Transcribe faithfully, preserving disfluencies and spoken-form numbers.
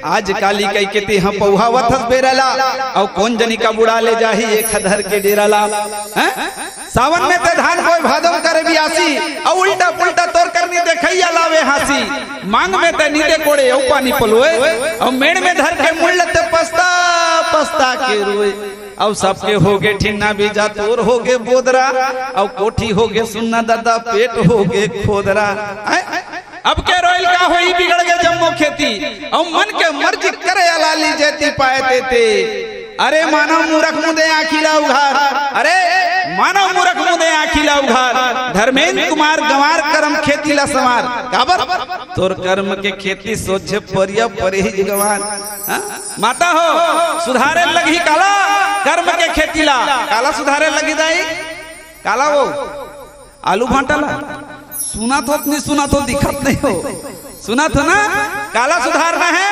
आज काली कहिके तेहा पउहावत हस बेरा ला, अउ कोन जनी कब उड़ा ले जाही एक धर के डेरा ला। हैं? सावन में ते धान बोय भादो करे बियासी, अउ उल्टा पुल्टा तोर करनी देखइया लावे हाँसी। मांग में ते नींदे कोड़े अउ पानी पलोय, अउ मेड़ में धर के मुड़ ले ते पछता पछता के रोय। अउ सबके होगे ठिन्ना बीजा, तोर होगे बोदरा, अउ कोठी होगे सुन्ना ददा, पेट होगे खोदरा। हैं? अब के रोइल का होही, बिगड़ गे जम्मो खेती, अउ मन के मर्जी करे अलाली जेती पाए तेती। अरे मानव मूरख मुदे आँखी ला उघार, अरे मानव मूरख मुदे आँखी ला उघार, धर्मेंद्र कुमार गंवार करम खेती ला संवार। काबर? तोर करम के खेती सोझे परिया परे ही गंवार। हाँ? माता हो, सुधारे लगही काला करम के खेती ला। काला सुधारे लगही दाई? काला वो आलू भांटा ला। सुनत हो कि नहीं सुनत हो, दिखत नहीं हो। सुनत हो ना? काला सुधारना है,